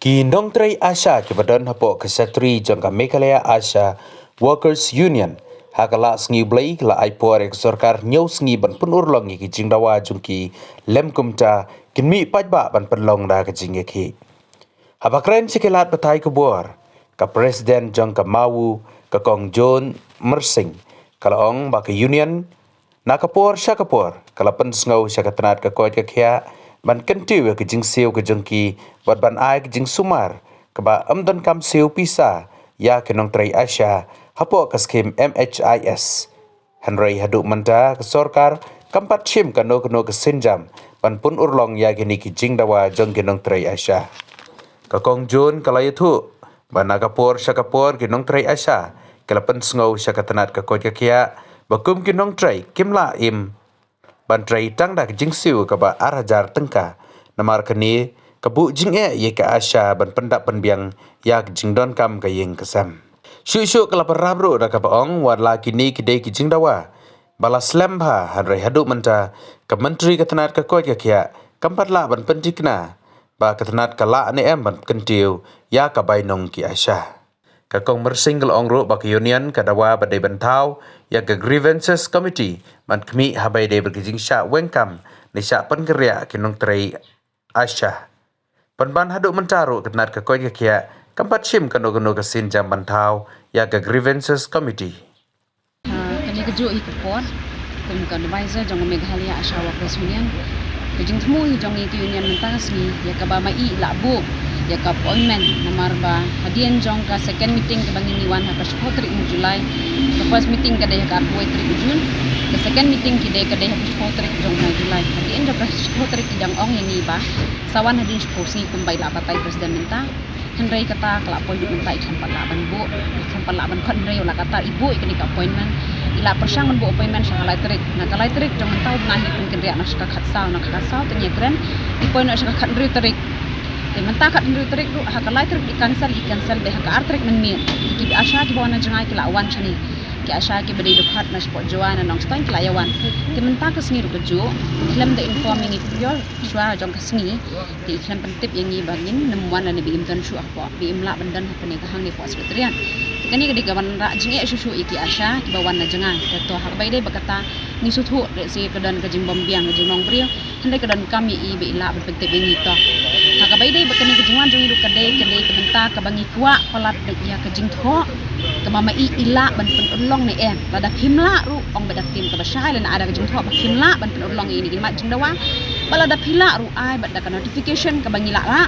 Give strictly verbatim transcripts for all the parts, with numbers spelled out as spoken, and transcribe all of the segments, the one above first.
Ki nongtrei ASHA kiba don hapoh ka shatri jong ka Meghalaya ASHA Workers Union, ha ka la sngi Blei, la ai por ïa ka sorkar hynñiew sngi ban pynurlong ïa ki jingdawa jong ki, lem kumta kin mih paidbah ban pynlong da ka jingïakhih. Haba kren sha ki lad pathai khubor, ka president jong ka MAWU, ka Kong June Myrsing, ka la ong ba ka union na ka por sha ka por ka la pynsngew sha ka tnat ka koit ka khiah ban kyntiew ïa ka jingsiew ka jong ki, bad ban ai ka jingsumar kaba ym donkam siew pisa ïa ki nongtrei ASHA hapoh ka skhim MHIS. Hynrei haduh mynta ka sorkar kam pat shim kano kano ka sienjam ban pynurlong ïa kine ki jingdawa jong ki nongtrei ASHA. Ka Kong June ka la ïathuh ba na ka por sha ka por ki nongtrei ASHA ki la pynsngew sha ka tnat ka koit ka khiah ba kum ki nongtrei kim lah im ban trei tang da ka jingsiew kaba ar hajar tyngka. Namar kane ka buh jingeh ïa ka ASHA ban pyndap pynbiang ïa ka jingdonkam ka ïing ka sem. Shuh shuh ka la pynrap ruh da kaba ong wat la kine ki dei ki jingdawa ba la slem bha, hynrei haduh mynta ka myntri ka tnat ka koit ka khiah kam pat lah ban pynthikna ba ka tnat ka lah ne em ban kyntiew ïa ka bainong ki ASHA. Ka Kong Myrsing ka la ong ruh ba ka union ka dawa ba dei ban thaw ïa ka grievances committee ban khmih haba ïadei bad ka jingshah weng kam ne shah pynkynriah ki nongtrei ASHA. Pynban haduh mynta ruh ka tnat ka koit ka khiah kam pat shim kano kano ka sienjam ban thaw ïa ka grievances committee. Ah, kane ka juh hi ka por kum ka advisor jong ka Meghalaya ASHA Workers Union. Ka jingthmu hi jong ngi ka union mynta ka sngi ïa kaba ma i lah buh ïa ka appointment, namar ba hadien jong ka second meeting kaba ngi wan ha ka shiphew tarik u July, ka first meeting ka dei ha ka arphew tarik u June, ka second meeting ki dei ka dei ha ka shiphew tarik jong u July. Hadien jong ka shiphew tarik ki dang ong ïa ngi ba sa wan hadien shiphew sngi kumba i la batai president mynta. Hynrei kata ka la poi haduh mynta i khlem pat lah ban buh, i khlem pat lah ban khot, hynrei la kata i buh ïa kane ka appointment, i la pyrshang ban buh appointment sha ka lai tarik. Na ka lai tarik jong mynta u bnai hi pynkynriah na sha ka khatsaw, na ka khatsaw te ngi kren i poi noh sha ka khathynriew tarik. Te mynta khathynriew tarik ruh ha ka lai tarik i cancel, i cancel beit ha ka ar tarik mynmiet. Te ki ASHA kiba wan na jngai ki la wan shane. Ki ASHA kiba dei dkhot na shapoh Jowai, na Nongstoiñ ki la ïa wan. Te mynta ka sngi ruh ka juh, khlem da inform ïa ngi prior shuwa jong ka sngi. Te i khlem pyntip ïa ngi ba ngin nym wan lane ba im don shuh hapoh, ba im lah ban don ha kane ka hangne hapoh secretariat. Te kane ka dei ka wanrah jingeh shuh shuh ïa ki ASHA kiba wan na jngai. Te to ha kaba ïadei bad kata ngi sngewthuh lehse ka don ka jingbym biang, ka jinglong briew. Hynrei ka donkam ïa i ba i lah ban pyntip ïa ngi to. Ha kaba ïadei bad kane ka jingwan jong i ruh ka dei, ka dei ka bynta kaba ngi kwah palat beit ïa ka jingthoh kaba ma i i lah ban pynurlong ne em. Lada phim lah ruh, ong bad da ka ktien kaba shai lane ai da ka jingthoh ba phim lah ban pynurlong ïa ine i mat jingdawa. Bad lada phi lah ruh, ai bad da ka notification kaba ngi lah lah.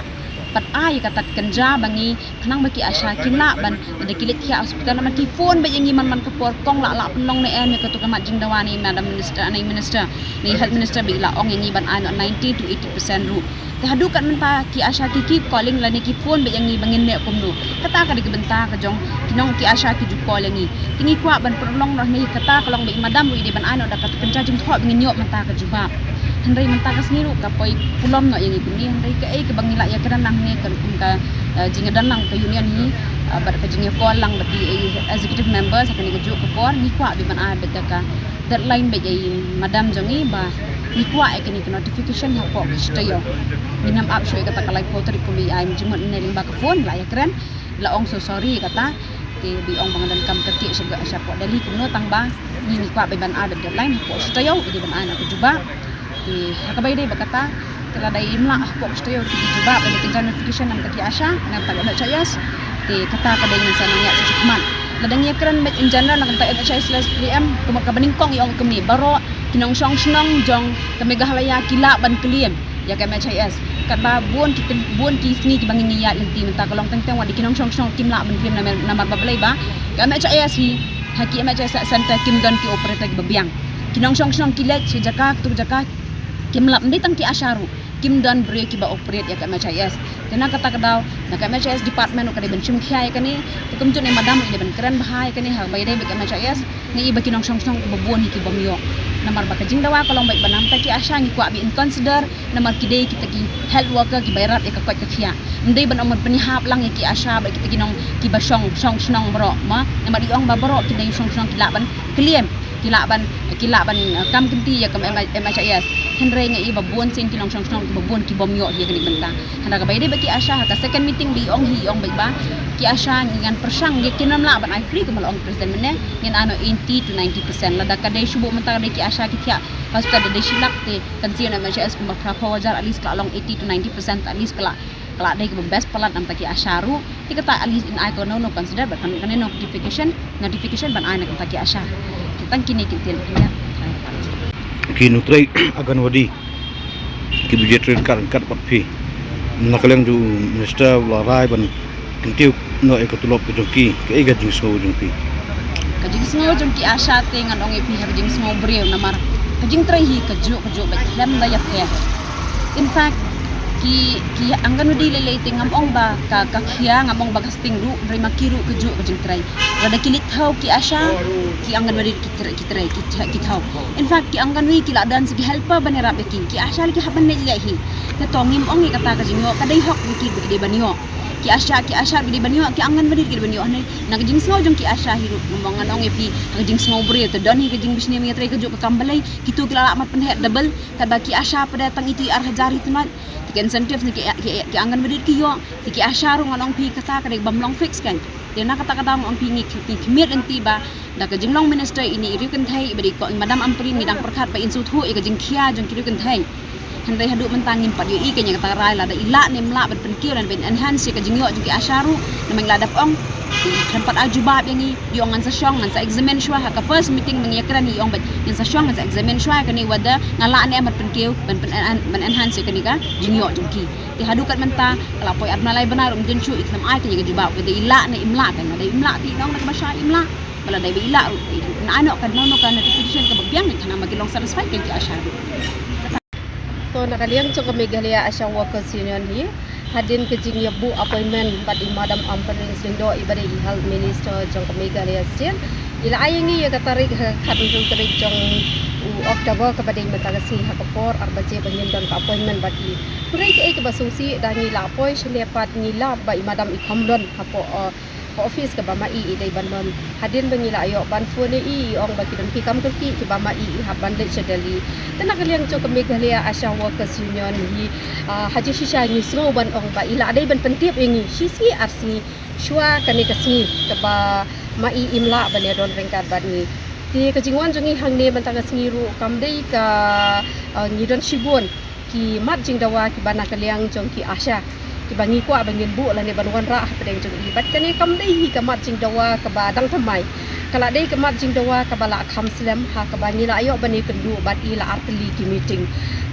Bad ai ïa kata ka kynja ba ngi khnang ba ki ASHA kin lah ban, lada ki leit thiah hospital, namar ki phone beit ïa ngi man man ka por, kong lah lah pynlong ne em ïa kato ka mat jingdawa ne, Madam Minister, ne Minister, ne Health Minister ba i la ong ïa ngi ban ai noh ninety to eighty percent ruh. Te haduh kat mynta ki ASHA ki keep calling lane ki phone beit ïa ngi ba ngin leh kumno. Kata ka dei ka bynta ka jong ki nong ki ASHA ki ju call ïa ngi. Te ngi kwah ban pynlong noh ne kata ka long ba i madam ruh i dei ban ai noh da ka kynja jingthoh ba ngin ïoh mynta ka jubab. Hynrei mynta ka sngi ruh ka poi pulom noh ïa ngi kumne, hynrei kaei kaba ngi lah ïa kren nangne ka kum ka, eh, jingïadon lang ka union hi, eh, bad ka jingïakol lang bad ki, eh, executive members ha kane ka juh ka por, ngi kwah beit ban ai beit da ka deadline beit ïa i madam jong ngi ba ngi kwah ïa kane ka notification hapoh ka shi taïew. Ngim ap shuh ïa kata ka laiphew tarik kumba i ai jingmut ne lyngba ka phone la ïa kren, la ong so sorry ïa kata. Te ba i ong ba nga donkam kyrkieh sha ka, shapoh Delhi kumno tang ba ngi, ngi kwah beit ban ai beit deadline hapoh shi taïew i dei ban ai noh ka jubab. Te ha kaba ïadei bad kata, te lada im lah hapoh shi taïew ki jubab, lada kynja notification na bynta ki ASHA, na bynta ki MHIS, te kata ka dei ngin sa nang ïaid sha khmat. Lada ngi ïa kren beit in general na ka bynta MHIS lane PDM, kumba kaba nyngkong i ong kumne, baroh ki nongshong shnong jong ka Meghalaya ki lah ban claim ïa ka MHIS. Katba bun ki, bun ki sngi kiba ngi ïaid lynti mynta ka long teng teng wat da ki nongshong shnong kim lah ban claim namar, namar ba balei ba ka MHIS hi ha ki MHIS center kim don ki operator kiba biang. Ki nongshong shnong ki leit sha jaka kato ka jaka, kim lah, ym dei tang ki ASHA ruh, kim don briew kiba operate ïa ka MHIS. Te na kata ka daw na ka MHIS department ruh ka dei ban shim khia ïa kane. Te kumjuh ne madam ruh i dei ban kren bha ïa kane ha kaba ïadei bad ka MHIS. Ngi i ba ki nongshong shnong kiba bun hi ki bym ïoh. Namar ba ka jingdawa ka long beit ba na bynta ki ASHA ngi kwah ba in consider, namar ki dei kita ki health worker kiba ïarap ïa ka koit ka khiah. Ym dei ban ong ban pynïahap lang ïa ki ASHA bad kita ki nong kiba shong, shong shnong baroh, ma. Namar i ong ba baroh ki nongshong shnong ki lah ban claim. ki lah ban, ki lah ban, uh, kam kynti ïa ka M-, M H I S. Hynrei nga i ba bun sien ki nongshong shnong kiba bun ki bym ïoh hi ïa kane ka bynta. Hynrei kaba ïadei bad ki ASHA ha ka second meeting ba i ong hi, i ong beit ba ki ASHA ngan pyrshang, ïa kin ym lah ban ai free kumba la ong president mynne, ngin ai noh eighty to ninety percent. Lada ka dei shu buh mynta ka dei ki ASHA ki thiah hospital da dei shi lak te kan sien M H I S kumba phra phew hajar, at least ka la long eighty to ninety percent, at least ka la, ka la dei kaba best palat namar ki ASHA ruh. Te kata at least in ai ko no no consider ba kan, kane notification, notification ban ai na kata ki ASHA. Te tang kine ki tel kine. Ki nongtrei Anganwadi kiba ju trei ryngkat ryngkat bad phi, na ka liang jong u minister u la rai ban kyntiew noh ïa ka tulop ka jong ki, kaei ka jingsngew jong phi? Ka jingsngew jong ki ASHA te ngan ong ïa phi ha ka jingsngew briew namar ka jingtrei hi kajuh kajuh bad khlem da ïapher. In fact, ki, ki Anganwadi lei lei te ngam ong ba ka, ka khia, ngam ong ba ka sting ruh, hynrei ma ki ruh kajuh ka jingtrei. Lada ki leit thew ki ASHA, ki Anganwadi ki trei, ki trei, ki the-, ki thew. In fact, ki Anganwadi ki la don sa ki helper ban ïarap ïa ki. Ki ASHA la ki hap ban leit leh hi. Te to ngim ong ïa kata ka jingïoh, ka dei hok ïa ki ba ki dei ban ïoh. Ki ASHA, ki ASHA ba ki dei ban ïoh, ki Anganwadi ki dei ban ïoh. Hynrei na ka jingsngew jong ki ASHA hi ruh, ngam ong, ngan ong ïa phi, ha ka jingsngew briew te don hi ka jingbishni ïa trei kajuh ka kam balei, kito ki la lah mat pynheh double, katba ki ASHA pat tang iti ar hajar hi tonight. Te ki incentive na ki, ki, ki Anganwadi ki ïoh, te ki ASHA ruh ngan ong phi kata ka dei bym long fix kan. Te na kata ka daw ngan ong phi ngi, ngi khmih lynti ba da ka jinglong minister ine i riew kynthei iba dei ko i Madam Ampareen ngi dang pyrkhat ba in sngewthuh ïa ka jingkhia jong ki riew kynthei. Hynrei haduh mynta ngim pat ïohi kein ïa kata ka rai lada i lah ne im lah ban pynkiew lane ban enhance ïa ka jingïoh jong ki ASHA ruh. Namar la dep ong i khlem pat ai jubab ïa ngi, i ong ngan sa shong, ngan sa examine shuwa, ha ka first meeting ba ngi ïakren i ong ba ngan sa shong, ngan sa examine shuwa ïa kane whether nga lah ne em ban pynkiew, ban, ban, ban enhance ïa kane ka jingïoh jong ki. Te haduh kat mynta ka la poi ar bnai lai bnai ruh ym jin shuh i khlem ai kein ïa ka jubab whether i lah ne im lah, kan lada im lah te i ong na ka basha im lah. Ba lada i ba i lah ruh te i na ai noh ka no no ka notification kaba biang, kan ym ba ki long satisfied kein ki ASHA ruh. To na ka liang jong ka Meghalaya ASHA Workers Union hi, hadien ka jingïabuh appointment bad i Madam Ampareen Lyngdoh iba dei i Health Minister jong ka Meghalaya State, i la ai ïa ngi ïa ka tarik ha ka khathynriew tarik jong u October kaba dei mynta ka sngi ha ka por ar baje ba ngin don ka appointment bad i. Hynrei kaei kaba sngewsih da ngi la poi shane pat ngi lap ba i Madam i kham don hapoh, uh, ka office kaba ma i i dei ban don. Hadien ba ngi la ïoh ban phone ïa i, i ong ba ki don ki kam kyrkieh kiba ma i i hap ban leit sha Delhi. Te na ka liang jong ka Meghalaya ASHA Workers Union hi, ah, ha jingshisha ngi sngew ban ong ba i la dei ban pyntip ïa ngi shi sngi ar sngi shuwa kane ka sngi kaba ma i im lah ban ïadon ryngkat bad ngi. Te ka jingwan jong ngi hangne mynta ka sngi ruh kam dei ka, ah, ngi don shibun ki mat jingdawa kiba na ka liang jong ki ASHA kiba ngi kwah ba ngin buh lane ban wanrah hapdeng jong i. Bad kane kam dei hi ka mat jingdawa kaba dang thymmai. Ka la dei ka mat jingdawa kaba la kham slem ha kaba ngi la ïoh ban ïakynduh bad i la ar tylli ki meeting.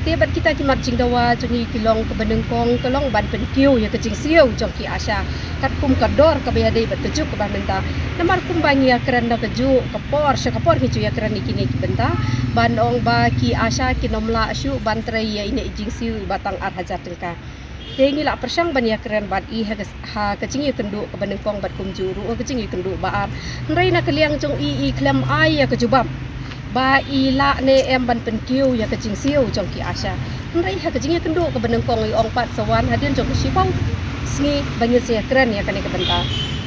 Te bad kita ki mat jingdawa jong ngi ki long kaba nyngkong ka long ban pynkiew ïa ka jingsiew jong ki ASHA katkum ka dor kaba ïadei bad ka juk kaba mynta. Namar kumba ngi ïakren na kajuh ka por sha ka por ngi ju ïakren ïa kine ki bynta ban ong ba ki ASHA kin ym lah shuh ban trei ïa ine i jingsiew iba tang ar hajar tyngka. Te ngi la pyrshang ban ïakren bad i ha ka, ha ka jingïakynduh kaba nyngkong bad kumjuh ruh ha ka jingïakynduh ba ar. Hynrei na ka liang jong i i khlem ai ïa ka jubab ba i lah ne em ban pynkiew ïa ka jingsiew jong ki ASHA. Hynrei ha ka jingïakynduh kaba nyngkong i ong pat sa wan hadien jong ka shiphew sngi ba ngin sa ïakren ïa kane ka bynta.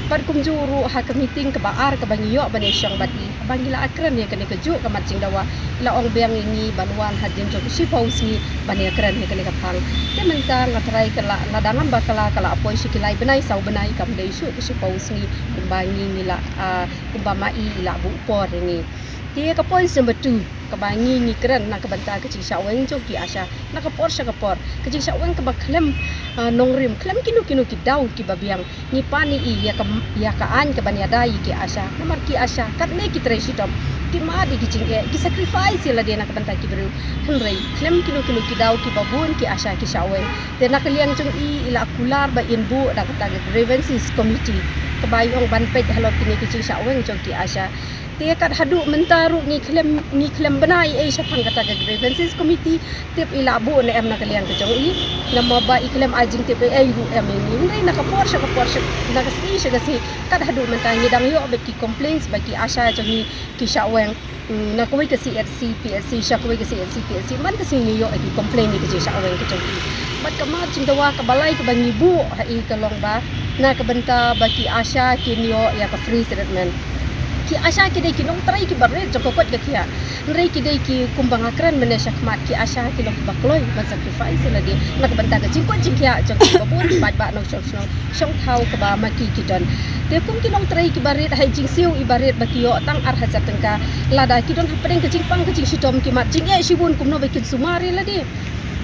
Bad kumjuh ruh ha ka meeting kaba ar kaba ngi ïoh ban ïashong bad i, ba ngi la ïakren ïa kane kajuh ka mat jingdawa, i la ong biang ïa ngi ban wan hadien jong ka shiphew sngi ban ïakren ïa kane ka phang. Te mynta nga tharai ka la, lada ngam bakla ka la poi sha ki lai bnai saw bnai, kam dei shuh ka shiphew sngi kumba ngi, ngi la, ah, kumba ma i i la buh por ïa ngi. Te ka point number two kaba ngi, ngi kren na ka bynta ka jingshah weng jong ki ASHA na ka por sha ka por, ka jingshah weng kaba khlem, ah, nongrim, khlem kino kino ki daw kiba biang. Ngi pan ïa i ïa ka, ïa ka aiñ kaban ïada ïa ki ASHA. Namar ki ASHA katne ki trei shitom, ki mad ïa ki jingeh, ki sacrifice ïa lade na ka bynta ki briew. Hynrei khlem kino kino ki daw kiba bun ki ASHA ki shah weng. Te na ka liang jong i i la kular ba in buh da kata ka grievances committee kaba i ong ban peit halor kine ki jingshah weng jong ki ASHA. Te kat haduh mynta ruh ngi khlem, ngi khlem bna ei ei shaphang kata ka grievances committee. Tip i la buh ne em na ka liang ka jong i, namar ba i khlem ai jingtip ei ei ruh em ïa ngi. Hynrei na ka por sha ka por sha, na ka sngi sha ka sngi, kat haduh mynta ngi dang ïoh bad ki complaints ba ki ASHA jong ngi ki shah weng. Mm, na kawei ka CHC, PHC, sha kawei ka CHC, PHC, man ka sngi ngi ïoh ki complain ïa ka jingshah weng ka jong ki. Bad ka mat jingdawa kaba lai kaba ngi buh ha i ka long ba na ka bynta ba ki ASHA kin ïoh ïa ka free treatment. Ki ASHA ki dei ki nongtrei kiba rit jong ka koit ka khiah. Hynrei ki dei ki, kumba nga kren mynne shakhmat, ki ASHA ki long kiba kloi ban sacrifice ïa lade na ka bynta ka jingkoit jingkhiah jong kiba bun, paidbah nongshong shnong, shong thaw kaba ma ki ki don. Te kum ki nongtrei kiba rit, ha i jingsiew iba rit ba ki ïoh tang ar hajar tyngka, lada ki don hapdeng ka jingpang ka jingshitom, ki mad jingeh shibun kumno ba kin sumar ïa lade.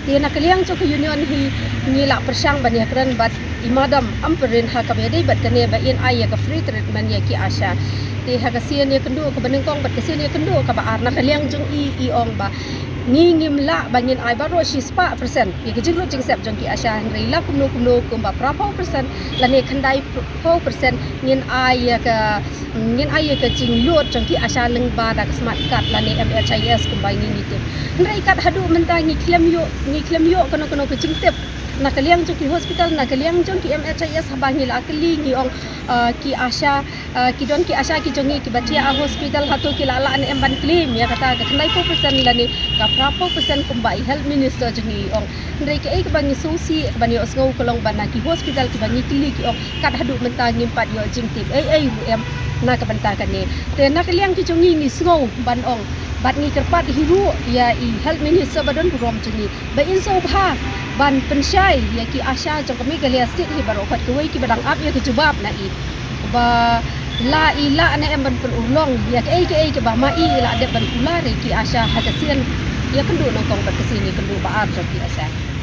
Te na ka liang jong ka union hi ngi la pyrshang ban ïakren bad i Madam Ampareen ha kaba ïadei bad kane ba in ai ïa ka free treatment ïa ki ASHA. Te ha ka sien ïakynduh kaba nyngkong bad ka sien ïakynduh kaba ar, na ka liang jong i, i ong ba ngi ngim lah ba ngin ai baroh shispah percent ïa ka jinglut jingsep jong ki ASHA, hynrei la kumno kumno kumba phra phew percent lane khyndai phew percent ngin ai ïa ka, ngin ai ïa ka jinglut jong ki ASHA lyngba da ka smart card lane MHIS kumba ngi ngi tip. Hynrei kat haduh mynta ngi khlem ïoh, ngi khlem ïoh kano kano ka jingtip na ka liang jong ki hospital, na ka liang jong ki MHIS. Haba ngi la kylli ngi ong, ah, ki ASHA, ah, ki don ki ASHA ki jong ngi kiba thiah ha hospital, hato ki la lah ne em ban claim ïa kata ka khyndai phew percent lane ka phra phew percent kumba i health minister jong ngi i ong. Hynrei kaei kaba ngi sngewsih, kaba ngi ïohsngew ka long ba na ki hospital kiba ngi kylli ki ong kat haduh mynta ngim pat ïoh jingtip ei ei ruh em na ka bynta kane. Te na ka liang ki jong ngi ngi sngew ban ong bad ngi kyrpad hi ruh ïa i health minister ba don burom jong ngi ba in sngewbha ban pynshai ïa ki ASHA jong ka Meghalaya State hi baroh, kawei kiba dang ap ïa ka jubab na i ba la i lah ne em ban pynurlong ïa kaei kaei kaba ma i la dep ban kular ïa ki ASHA ha ka sien ïakynduh nyngkong bad ka sien ïakynduh ba ar jong ki ASHA.